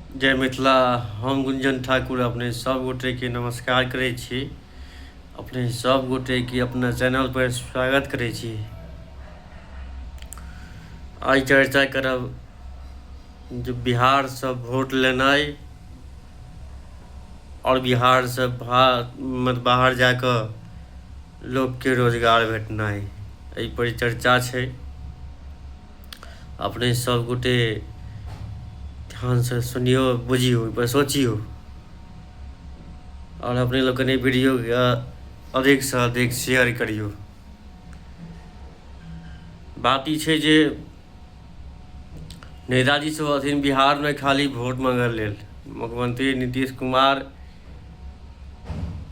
जय मिथिला। हम गुंजन ठाकुर अपने सब गोटेके नमस्कार करै छी। अपने सब गोटेके अपना चैनल पर स्वागत करै छी। आइ चर्चा करब जे बिहारसँ वोट लेनाइ आओर बिहारसँ बाहर जाकऽ लोकके रोजगार भेटनाइ, एहिपर चर्चा छै। अपने सब गोटे ध्यानसँ सुनियौ, बुझियौ, ओहिपर सोचियौ आओर अपने लोकनि वीडियोके अधिकसँ अधिक शेयर करियौ। बात ई छै जे नेताजी सब अथिन बिहारमे खाली वोट माँगऽ लेल। मुख्यमंत्री नीतीश कुमार,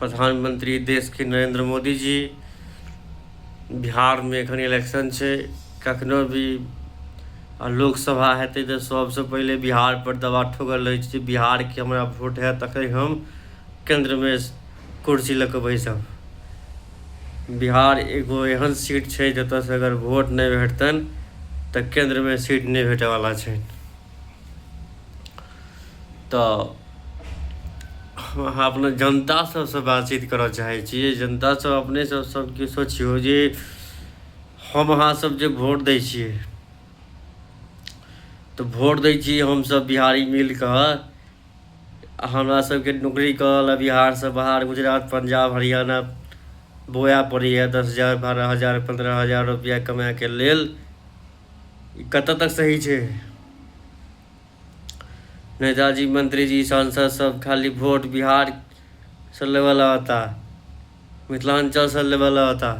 प्रधानमंत्री देशके नरेंद्र मोदी जी, बिहारमे एखन इलेक्शन छै, कखनो भी आ लोकसभा हेतै तऽ सबसँ पहिले बिहारपर दबा ठोकल रहै छै जे बिहारके हमरा वोट हैत तखन हम केन्द्रमे कुर्सी लऽ कऽ बैसब। बिहार एगो एहन सीट छै जतऽसँ अगर वोट नहि भेटतनि तऽ केन्द्रमे सीट नहि भेटैवला छनि। तऽ अहाँ अपना जनता सबसँ बातचीत करऽ चाहै छी। जनता सब अपने सब सबके सोचियौ जे हम अहाँ सब जे वोट दै छियै तऽ वोट दै छियै हमसब बिहारी मिल कऽ। हमरा सबके नौकरी करऽ लए बिहारसँ बाहर गुजरात, पंजाब, हरियाणा बौआए पड़ैए 10,000, 12,000, 15,000 रुपैआ कमाइके लेल। ई कतऽ तक सही छै? नेताजी, मंत्रीजी, सांसद सब खाली वोट बिहारसँ लेबऽ लए औता, मिथिलाञ्चलसँ लेबऽ लए औता,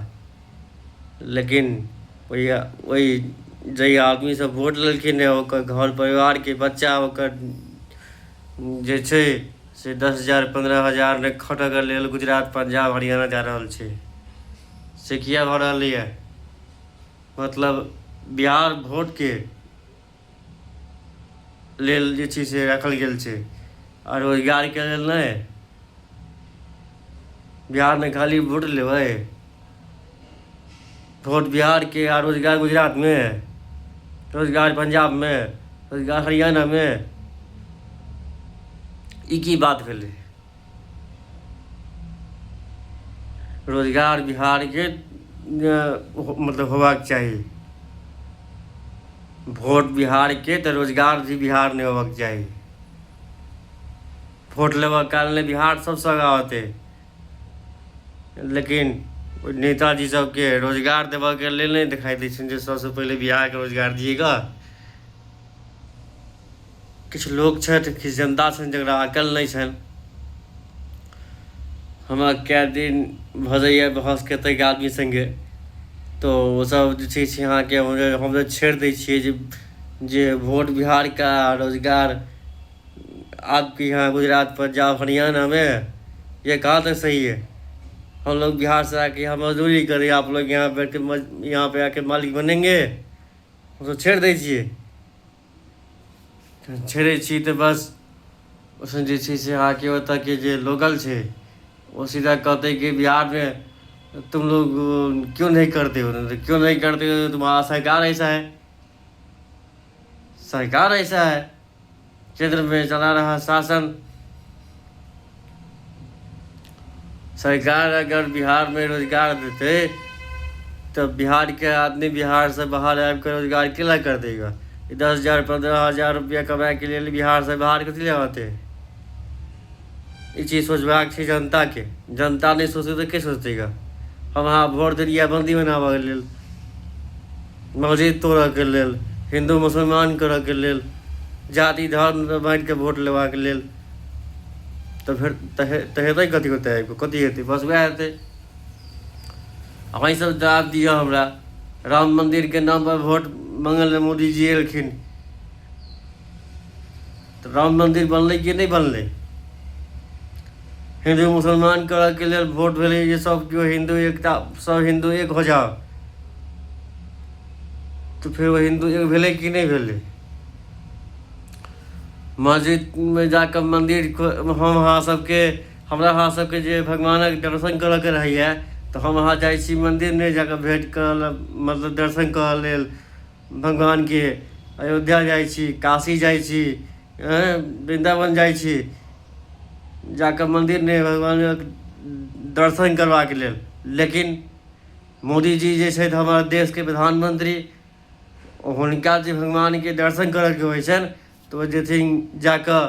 लेकिन ओहि ओहि जाहि आदमीसँ वोट लेलखिन हँ ओकर घर परिवारके बच्चा ओकर जे छै से 10,000, 15,000 नहि खटऽके लेल गुजरात, पंजाब, हरियाणा जा रहल छै। से किया भऽ रहलैए? मतलब बिहार वोटके लेल जे छै से राखल गेल छै आ रोजगारके लेल नहि। बिहारमे खाली वोट लेबै, वोट बिहारके आ रोजगार गुजरातमे, रोजगार पंजाबमे, रोजगार हरियाणामे। ई की बात भेलै? रोजगार बिहारके मतलब होबाक चाही। वोट बिहारके तऽ रोजगार भी बिहार नहि होबाक चाही। वोट लेबऽ काल ने बिहार सबसँ आगाँ होतै, लेकिन ओहि नेताजी सबके रोजगार देबऽके लेल नहि देखाइ दै छनि जे सबसँ पहिले बिहारके रोजगार दिएगा। किछु लोक छथि, किछु जनता छनि जकरा अकल नहि छनि। हमरा कए दिन भऽ जाइए बहस कतेक आदमी सङ्गे, तऽ ओसभ जे छै से अहाँके हम जे छेड़ दै छियै जे जे वोट बिहारके रोजगार आपके यहाँ गुजरात, पंजाब, हरियाणा में, ये कहाँ तक सही है? हम लोग बिहार से आके यहाँ मजदूरी करें, आप लोग यहाँ बैठ के यहाँ पे आके मालिक बनेंगे? हमसभ छेड़ दै छियै। छेड़ै छी तऽ बस ओहिसँ जे छै से अहाँके ओतयके जे लोकल छै ओ सीधा कहतै कि बिहारमे तुम लोग क्यों नहीं करते हो? क्यों नहीं करते हो? तुम्हारा सरकार ऐसा है, सरकार ऐसा है, केंद्र में चला रहा शासन। सरकार अगर बिहारमे रोजगार देतै तऽ बिहारके आदमी बिहारसँ बाहर आबि कऽ रोजगार केना करतै गऽ? 10,000, 15,000 रुपैआ कमाइके लेल बिहारसँ बाहर कथी लए रहतै? ई चीज सोचबाक छै जनताके। जनता नहि सोचतै तऽ के सोचतै गऽ? हम अहाँ वोट देलियै बन्दी बनाबऽके लेल, मस्जिद तोड़ऽके लेल, हिन्दू मुसलमान करऽके लेल, जाति धर्म बाँटिके वोट लेबाक लेल। तऽ फेर तऽ हेतै कथी? होतै कथी? हेतै बस वएह हेतै। अहीं सब जवाब दिअ हमरा। राम मन्दिरके नाम पर वोट माँगल लए मोदीजी एलखिन तऽ राम मन्दिर बनलै कि नहि बनलै? हिन्दू मुसलमान करऽके लेल वोट भेलै जे सब केओ हिन्दू एकता, सब हिन्दू एक हो जाओ, तऽ फेर ओ हिन्दू एक भेलै कि नहि भेलै? मस्जिदमे जाकऽ मन्दिर, हम अहाँ सबके, हमरा अहाँ सबके जे भगवानक दर्शन करऽके रहैए तऽ हम अहाँ जाइ छी मन्दिरमे जाकऽ भेँट करऽ लए, मतलब दर्शन करऽ लेल भगवानके। अयोध्या जाइ छी, काशी जाइ छी, वृन्दावन जाइ छी जाकऽ मन्दिरमे भगवानके दर्शन करबाके लेल, लेकिन मोदीजी जे छथि हमर देशके प्रधानमन्त्री, हुनका जे भगवानके दर्शन करऽके होइ छनि तऽ ओ जेथिन जाकऽ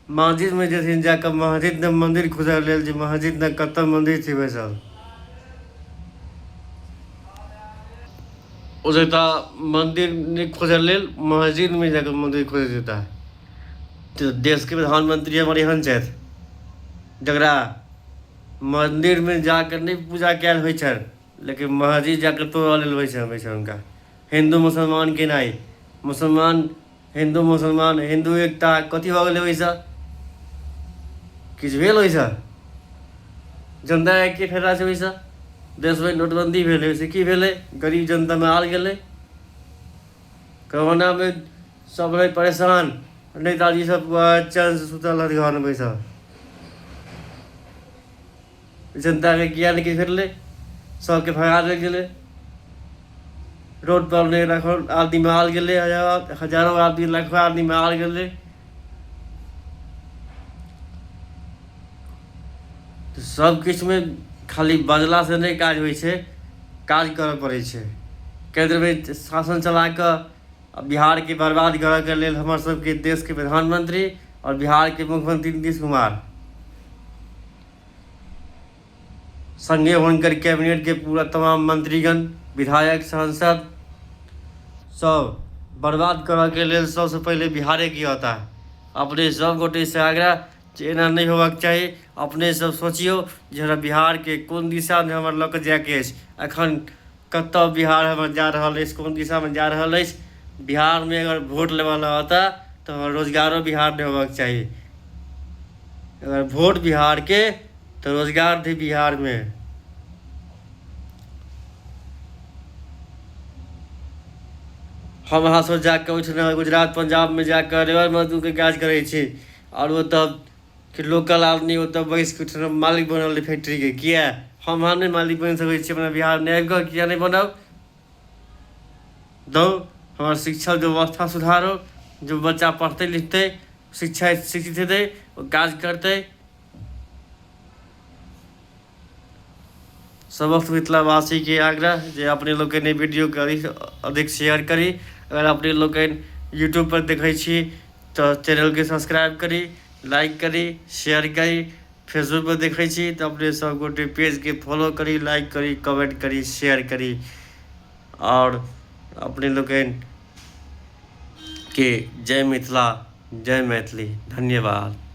मस्जिदमे, जेथिन जाकऽ मस्जिदमे मन्दिर खोजऽ लेल जे मस्जिदमे कतऽ मन्दिर छै बैसल। ओ जेता मन्दिर नहि खोजऽ लेल, मस्जिदमे जाकऽ मन्दिर खोजऽ जेता। तऽ देशके प्रधानमन्त्री हमर एहन छथि जकरा मन्दिरमे जाकऽ नहि पूजा कयल होइ छनि, लेकिन मस्जिद जाकऽ तोड़ऽ लेल होइ छनि हुनका। हिन्दू मुसलमान केनाइ, मुसलमान हिन्दू मुसलमान हिन्दू एकता कथी भऽ गेलै? ओहिसँ किछु भेल? ओहिसँ जनताके की फायदा छै? ओहिसँ देशमे नोटबन्दी भेलै, ओहिसँ की भेलै? गरीब जनतामे आर गेलै। कोरोनामे सब रहै परेशान, नेताजी सब चैनसँ सुतल रहथि घरमे बैसल। जनताके किया नहि किछु भेटलै? सबके भगा देल गेलै। रोड पर नहि लाखो आदमी मारल गेलै, हजारो आदमी, लाखो आदमी मारल गेलै। सब किछुमे खाली बजलासँ नहि काज होइ छै, काज करऽ पड़ै छै। केन्द्रमे शासन चला कऽ बिहारके बर्बाद करऽके लेल हमर सबके देशके प्रधानमन्त्री आओर बिहारके मुख्यमन्त्री नीतीश कुमार संगे हुनकर कैबिनेटके पूरा तमाम मंत्रीगण, विधायक, सांसद सब बर्बाद करऽके लेल सबसँ पहिले बिहारेके औता। अपने सब गोटेसँ आग्रह जे एना नहि होबाक चाही। अपने सब सोचियौ जे हमरा बिहारके कोन दिशामे हमर लऽ कऽ जाइके अछि, एखन कतऽ बिहार हमर जा रहल अछि, कोन दिशामे जा रहल अछि। बिहारमे अगर वोट लेबऽ लए औता तऽ हमर रोजगारो बिहारमे होबाक चाही। अगर वोट बिहारके तऽ रोजगार दी बिहारमे। हम अहाँ सब जाकऽ ओहिठिना गुजरात पंजाबमे जाकऽ लेबर मजदूरके काज करै छी, आओर ओतऽ के लोकल आदमी ओतऽ बैस कऽ ओहिठिना मालिक बनल रहै फैक्ट्रीके। किए हम अहाँ नहि मालिक बनि सकै छी अपना बिहारमे आबि कऽ? किए नहि बनब? दौ हमर शिक्षा व्यवस्था सुधारो, जो बच्चा पढ़तै लिखतै, शिक्षा शिक्षित हेतै, ओ काज करतै। समस्त मिथिलावासीके आग्रह जे अपने लोकनि एहि वीडियोके अधिक अधिक शेयर करी। अगर अपने लोकनि यूट्यूबपर देखै छी तऽ चैनलके सब्सक्राइब करी, लाइक करी, शेयर करी। फेसबुकपर देखै छी तऽ अपने सब गोटे पेजके फॉलो करी, लाइक करी, कमेंट करी, शेयर करी। आओर अपने लोकनि के जय मिथिला, जय मैथिली। धन्यवाद।